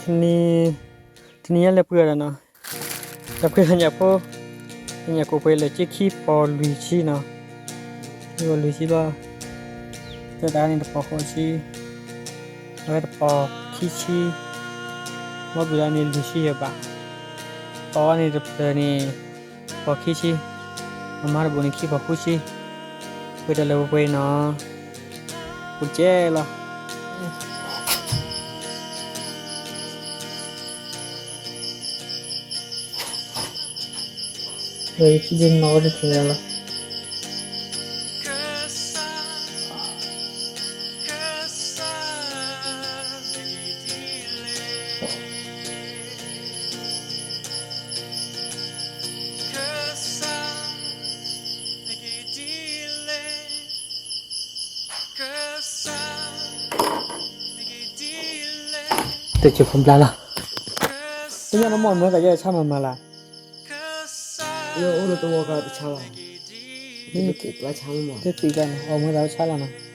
နံၤ, တနံၤညါလဲၤပှ့ၤအီၤဒီးနီၤ, လဲၤပှ့ၤလၢညၣ်ဖိ, ညၣ်ကိၣ်ပှ့ၤလၢက့ခံပီၤလွံၢ်ဆံနီၤ, ခံပီၤလွံၢ်ဆံဘျီ, တၢ်တၢ်န့ၣ်တပီၤဃိးဆံ, အဝဲတပီၤခံဆံ, ဘီဘုၣ်လၢန့ၣ်လွံၢ်ဆံယဲၢ်ဘး, ပီၤန့ၣ်တဖျၢၣ်န့ၣ် ပီၤခံဆံ, အမါတဘိၣ်န့ၣ်ခံပီၤဃုဆံ, ပှ့ၤတၢ်လၢပှဲၤပှဲၤနီၤ, ပူၤကဲလီၤ. ယခံဒ့နီၣ်ဝဲတထံၣ်လီၤ. တစဲးဖိဘျါလီၤ, တညါနမီၢ်မၢသးယဲဆါမၤမၤလၢ်, အိၣ်လၢတဝီကတဆါလီၤ, တသံၣ်ဘၣ်န့ၣ် အီၣ်မၢသးဝဲဆါလီၤနီၤ.